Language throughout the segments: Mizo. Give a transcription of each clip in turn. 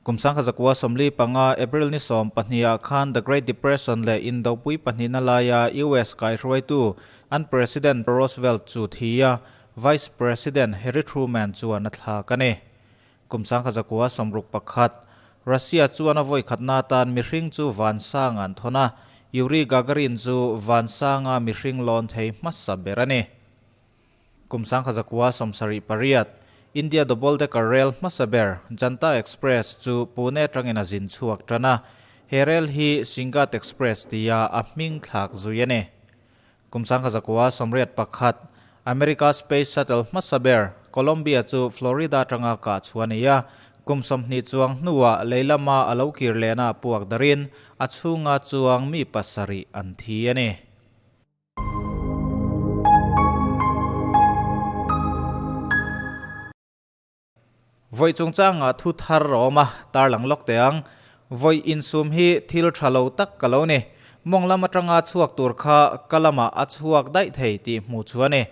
Kum 1945, April ni 12 ah khan The Great Depression leh Indopui pahnihna laia US kaihruaitu an President Roosevelt chu thi a, Vice President Harry Truman chuan a thlak a ni. Kum 1961, Russia chuan a vawikhatna atan mihring chu vansanga an thawn a, Yuri Gagarin chu vansanga mihring lawn thei hmasa ber a ni. Kum 1978, India double decker rel hmasa ber Janta Express chu Pune atangin a zin chhuak tan a, he rel hi Singhgad Express tia a hming thlak zui a ni. Kum 1981, America Space Shuttle hmasa ber Columbia chu Florida atanga kah chhuah a ni a, kum 20 chuang hnuah lei lama a lo kir lehna puak darin a chhunga chuang mi pasarih an thi a ni. Vawi chungchangah thu thar a awm a, tarlang lawk teh ang. Vawi insum hi thil tha lo tak ka lo ni. Mawng lam atanga chhuak tur kha ka lamah a chhuak daih thei tih hmuh chu a ni.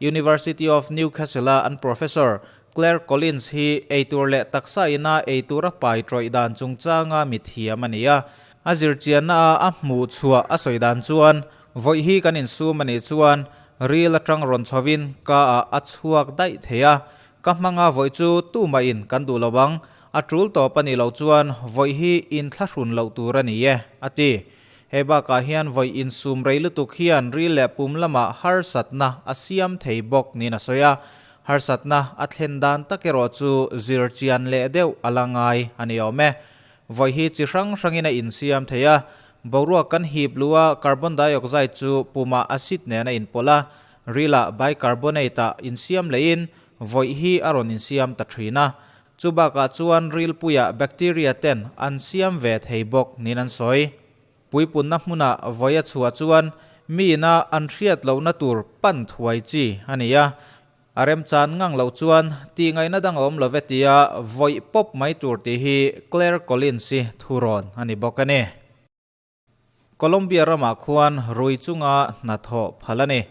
University of Newcastle-a an professor Claire Collins hi eitur leh taksa ina eitur a pai tawih dan chungchanga mithiam a ni a. A zirchianna a a hmuh chhuah a sawi dan chuan Vawi hi kan insum a nih chuan ril atang rawn chhovin ka ah a chhuak daih thei a, ka hmanga vawi chu tumahin kan duh lo ang, a tul tawp a nih loh chuan vawi hi inthlahrun loh tur a ni e, a ti. Hei bakah hian vawi insum rei lutuk hian ril leh pum lamah harsatna a siam thei bawk niin a sawi a, harsatna a thlen dan tak erawh chu zir chian leh deuh a la ngai a ni awm e. Vawi hi chi hrang hrangin a insiam thei a, boruak kan hip luh a carbon dioxide chu pumah acid nen a inpawlh a, rilah bicarbonate ah insiam lehin vawi hi a rawn insiam ta thin a. Chu bakah chuan rilpuiah bacteria ten an siam ve thei bawk niin an sawi. Puipunna hmuna vawi a chhuah chuan mi ina an hriat lohna tur pan thuai chi a ni a, A remchan ngang loh chuan tih ngaihna dang a awm lo ve tia vawih pawp mai tur tih hi Claire Collins-i thurawn a ni bawk a ni. Colombia ramah khuan rui chunga hnathawh phal a ni.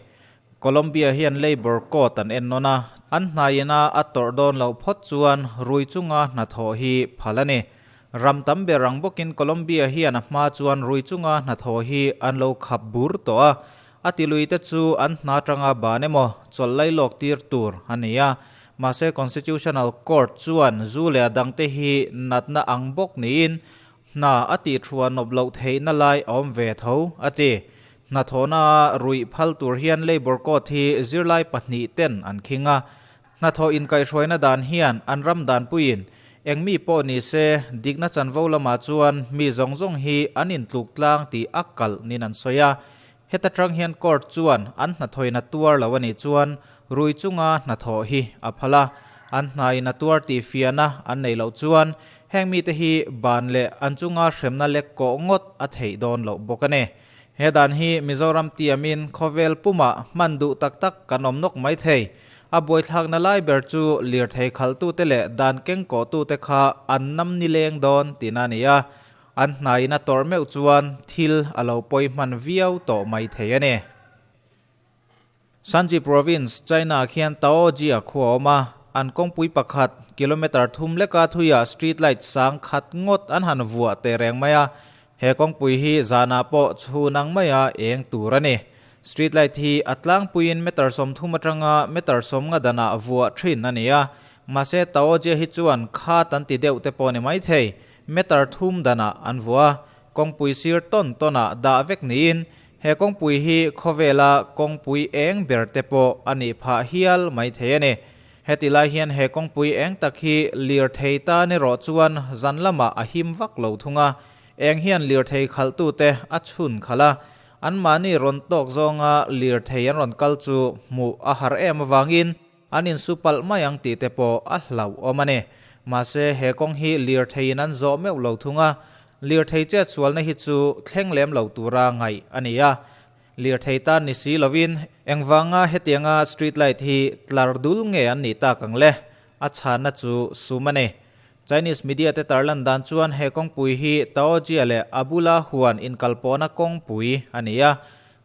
Colombia hian labour code an en nawn a, an hnaiina a tawrh dawn loh phawt chuan rui chunga hnathawh hi phal a ni. Ram tam ber ang bawkin Colombia hian a hma chuan rui chunga hnathawh hi an lo khap bur tawh a, A tiluite chu an hna atanga ban emaw chawlh lai lawk tir tur a ni a, mahse Constitutional Court chuan zu leh a dangte hi natna ang bawk niin hna a tih thuah nawp loh theihna lai a awm ve tho, a ti. Hnathawhna a ruih phal tur hian Labour Code hi zirlai pahnih ten an khing a, hnathawh inkaihhruaina dan hian an ram danpuiin eng mi pawh ni se dikna chanvo lamah chuan mi zawng zawng hi an intluk tlang tih a kalh niin an sawi a. Heta tang hian court chuan an hnathawin a tuar lo a nih chuan rui chunga hnathawh hi a phal a, an hnain a tuar tih fiahna an neih loh chuan heng mite hi ban leh an chunga hremna lek kawh ngawt a theih dawn loh bawk a ni. He dan hi Mizoram tiamin khawvel pumah hman duh tak tak kan awm nawk mai thei. A buaithlakna lai ber chu lirthei khalhtute leh dan kengkawhtute kha an nam nileng dawn tihna a ni a. An hnaiin a tawrh meuh chuan thil a lo pawi hman viau tawh mai thei a ni. Shanxi Province, China khian Taojia khua a awm a, an kawngpui pakhat, kilometre thum leka thuiah street light sang khat ngawt an han vuah teh reng mai a, he kawngpui hi zanah pawh chhun ang maia eng tur a ni. Street light hi a tlangpuiin meter 30 atanga meter 50 danah vuah thin a ni a, mahse Taojia hi chuan khat an ti deuh te pawh a ni maithei. Meter thum danah an vuah a, kawngpui sir tawn tawnah dah vek niin he kawngpui hi khawvela kawngpui eng ber te pawh a nih phah hial mai thei a ni. Heti lai hian he kawngpui eng tak hi lirthei tan erawh chuan zan lamah a him vak lo thung a, eng hian lirthei khalhtute a chhun khalh a, anmahni rawn tawk zawnga lirthei an rawn kal chu hmuh a har em avangin An insu palh mai ang tih te pawh a hlauhawm a ni. Mahse, he kawng hi lirtheiin an zawh meuh lo thung a, lirthei chetsualna hi chu thleng lem lo tura ngaih a ni a. Lirthei tan ni si lovin engvanga hetianga street light hi tlar dul nge an nih tak ang le? A chhanna chu sum a ni. Chinese media te tarlan dan chuan he kawngpui hi Taojia leh a bula huan inkalpawhna kawngpui a ni a,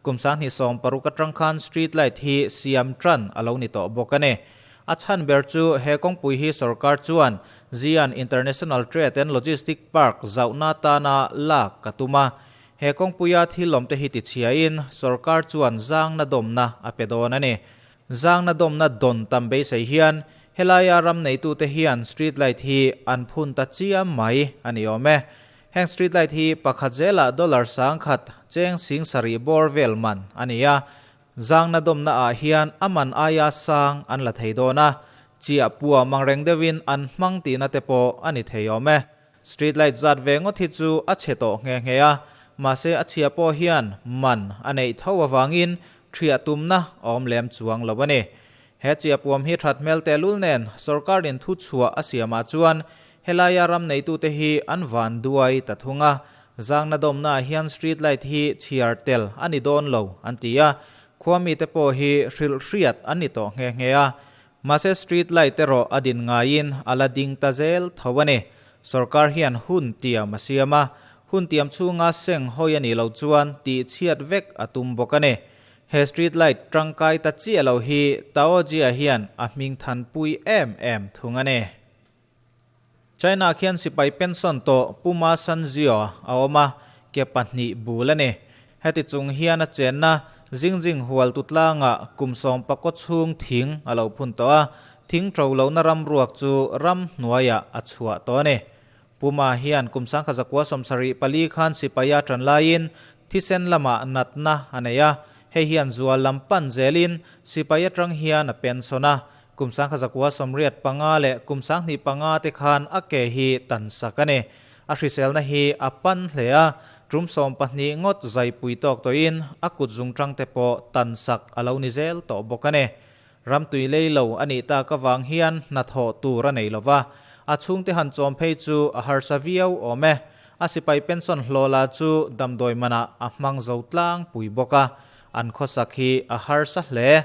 Kum 2016 atang khan street light hi siam tan a lo ni tawh bawk a ni. A chhan ber chu he kawngpui hi sorkar chuan Xi'an International Trade and Logistic Park zauhna tana lak ka tum a. He kawngpuia thil awmte hi tichhiain sorkar chuan zangna dawmna a pe dawn a ni. Zangna dawmna dawn tam beisei hian helaia ram neitute hian street light hi an phun ta chiam mai a ni awm e. Heng street light hi pakhat zelah dollar 10,000 cheng 70,000 bawr vel man a ni a. Zangna dawmna ah hian a man aia sang an la thei dawn a, chiah pua mangreng deuhin an hmang tihna te pawh a ni thei awm e. Street light zat ve ngawt hi chu a chhe tawh nghe nghe a, mahse a chhia pawh hian man a neih tho avangin thiah tumna a awm lem chuang lo a ni. He chiah puam hi that hmel tehlul nen sorkarin thu chhuah a siamah chuan helaia ram neitute hi an van duai ta thung a, zangna dawmnaah hian street light hi chhiar tel a ni dawn lo an ti a, khua mite pawh hi hrilh hriat an ni tawh nghe nghe a. Mahse street light erawh a din ngaiin a la ding ta zel tho a ni. Sorkar hian hun tiam a siam a, hun tiam chhunga seng hawi a nih loh chuan tih chhiat vek a tum bawk a ni. He street light tangkai ta chiah lo hi Taojia hian a hming thanpui em em thung a ni. China khian sipai pension tawh Puma Sanzio a awm a, ke pahnih bul a ni. Heti chung hian a chenna Jingjing hual tutlangah kum 14 chhung thing a lo phun tawh a, thing to lohna ram ruak chu ram hnuaiah a chhuah tawh a ni. Puma hian kum 1974 khan sipaia tan laiin thisen lamah natna a nei a, hei hian zual lam pan zelin sipai atang hian a pension a, kum 1985 leh kum 2005 te khan a ke hi tan sak a ni. A hriselna hi a pan hle a, tum 12 ngawt zaipui tawk tawhin a kut zungtang te pawh tan sak a lo ni zel tawh bawk a ni. Ram tui lei lo a nih tak avang hian hnathawh tur a nei lova, a chhungte han chawm phei chu a harsa viau awm e. A sipai pension hlawla chu damdawi manah a hmang zo tlangpui bawk a, an khawsak hi a harsa hle.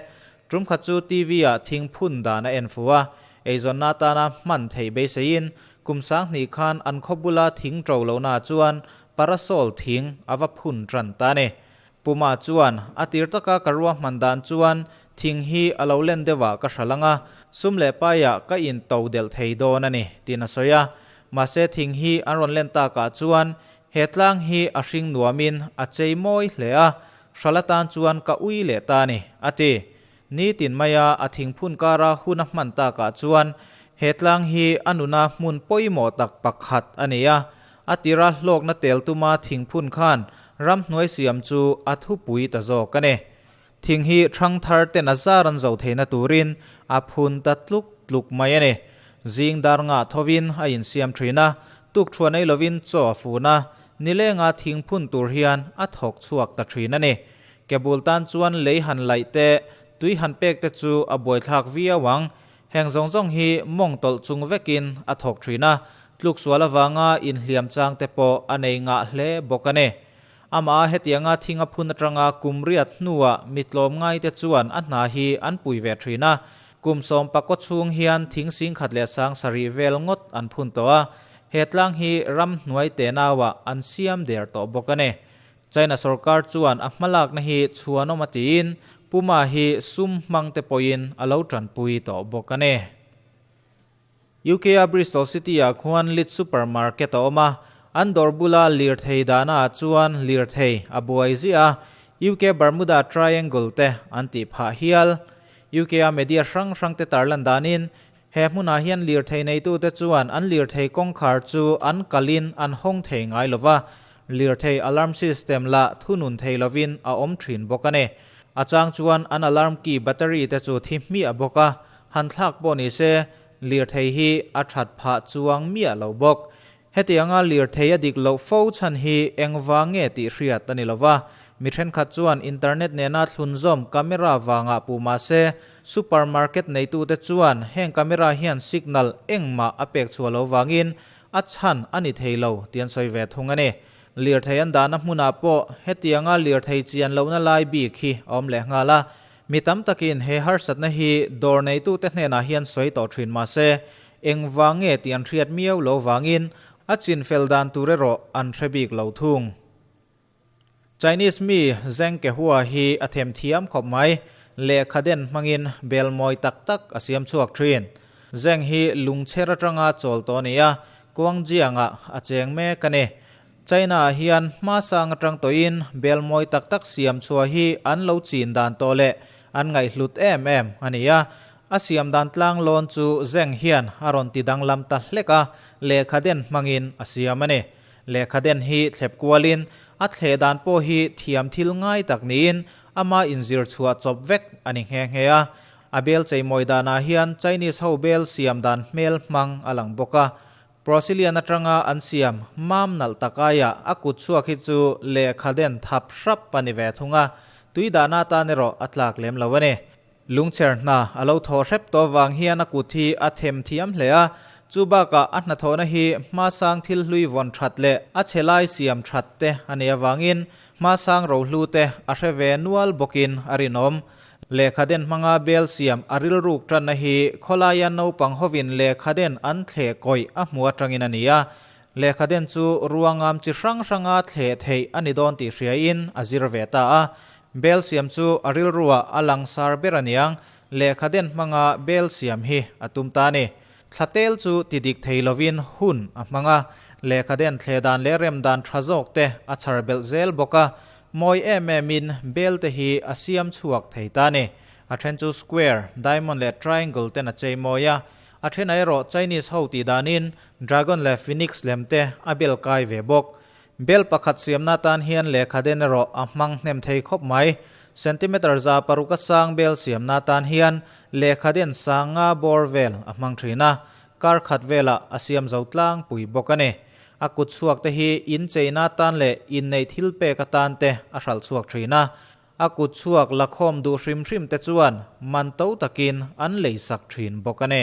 Tum khat chu TV ah thing phun dan a en fu a, eizawnna atana hman theih beiseiin kum 2000 khan an khaw bula thing to lohna chuan parasol thing a va phun tan ta a ni. Puma chuan a tir taka ka ruahman dan chuan thing hi a lo len deuhah ka hra lang a, sum leh paiah ka in to delh thei dawn a ni, tiin a sawi a. Mahse thing hi an rawn len takah chuan he tlang hi a hring nuamin a chei mawi hle a, hral atan chuan ka ui leh ta a ni, a ti. Nitin maia a thing phun kara hun a hman takah chuan he tlang hi a nuna hmun pawimawh tak pakhat a ni a, a tira hlawkna tel tuma thing phun khan ram hnuai siam chu a thupui ta zawk a ni. Thing hi thang thar ten a zar an zo theihna turin a phun ta tluk tluk mai a ni. Zing dar ngah thovin a insiam thin a, tuk thuan ei lovin chaw a fun a, nilenga thing phun tur hian a thawk chhuak ta thin a ni. Ke bul tan chuan lei han laih te, tui han pek te chu a buaithlak viau ang. Heng zawng zawng hi mawng tawlh chung vekin a thawk thin a, tluk sual avanga inhliam chang te pawh a nei ngah hle bawk a ni. Amah hetianga thing a phun atanga kum riat hnuah mi tlawm ngai te chuan a hna hi an pui ve thin a, kum 14 chhung hian thing 10,700 vel ngawt an phun tawh a, he tlang hi ram hnuai te nauah an siam der tawh bawk a ni. China sorkar chuan a hmalakna hi chhuanawm a tiin Puma hi sum hmang te pawhin a lo tanpui tawh bawk a ni. UK a Bristol City ah khuan Lidl supermarket a awm a, an dawr bula lirthei dahna ah chuan lirthei a buai ziah a, UK Bermuda Triangle te an tih phah hial. UK a media hrang hrang te tarlan danin he hmunah hian lirthei neitute chuan an lirthei kawngkhar chu an kalin an hawng thei ngai lova, lirthei alarm system lah thunun thei lovin a awm thin bawk a ni. A chang chuan an alarm key battery te chu thi hmiah bawk a, han thlak pawh ni se lirthei hi a that phah chuang miah lo bawk. Hetianga lirthei a dik loh fo chhan hi engva nge tih hriat a ni lova, mi thenkhat chuan internet nena thlunzawm camera vangah puh mah se, supermarket neitute chuan heng camera hian signal engmah a pek chhuah lo vangin a chhan a ni thei lo tih an sawi ve thung a ni. Lirthei an dahna hmunah pawh hetianga lirthei chian lohna lai bik hi a awm leh nghal a, mi tam takin he harsatna hi dawr neitute hnenah hian sawi tawh thin mah se, engva nge tih an hriat miau lo vangin a chin fel dan tur erawh an hre bik lo thung. Chinese mi Zheng Kehua hi a them thiam khawp mai. Lehkha den hmangin bel mawi tak tak a siam chhuak thin. Zeng hi lungchher atanga chawl tawh a ni a, Guangjiang-ah a cheng mek a ni. China-ah hian hmasang atang tawhin bel mawi tak tak siam chhuah hi an lo chin dan tawh leh an ngaihhlut em em a ni a. A siam dan tlang lawn chu Zeng hian a rawn ti danglam ta hlek a, lehkha den hmangin a siam a ni. Lehkha den hi thlep kualin a thleh dan pawh hi thiam thil ngai tak niin ama inzir chhuah chawp vek a ni nghe nghe a. A bel cheimawi danah hian Chinese ho bel siam dan hmel hmang a lang bawk a. Prosilian atanga an siam mam nalh tak aiah a kut chhuak hi chu lehkha den thap hrap a ni ve thung a, tui dahna atan erawh a tlak lem lo a ni. Lungchher hna a lo thaw hrep tawh vang hian a kut hi a them thiam hle a, chu bakah a hnathawhna hi hmasang thil hlui vawn that leh a chhe lai siam that te a nih avangin hmasang rohlu te a hre ve nual bawkin a rinawm. Lehkha den hmanga bel siam a rilruk tanna hi khawlaia naupang hovin lehkha den an thleh kawih a hmu atangin a ni a, lehkha den chu ruangam chi hrang hranga thleh theih a ni dawn tih hriain a zir ve ta a. Bel siam chu a rilruah a langsar ber aniang, lehkha den hmanga bel siam hi a tum ta a ni. Thlatel chu ti dik thei lovin hun a hmang a, lehkha den thleh dan leh rem dan tha zawk te a chhar belh zel bawk a, mawi em em in bel te hi a siam chhuak thei ta a ni. A then chu square, diamond leh triangle ten a chei mawi a, a thenah erawh Chinese ho tih danin dragon leh phoenix lem te a bel kai ve bawk. Bel pakhat siamna atan hian lehkha den erawh a hmang hnem thei khawp mai. Centimeter 600 a sang bel siamna atan hian lehkha den sanga bawr vel a hmang thin a, kar khat velah a siam zo tlangpui bawk a ni. A kut chhuak te hi in cheina atan leh inneih thil pek atan te a hralh chhuak thin a. A kut chhuak la khawm duh hrim hrim te chuan man to takin an leisak thin bawk a ni.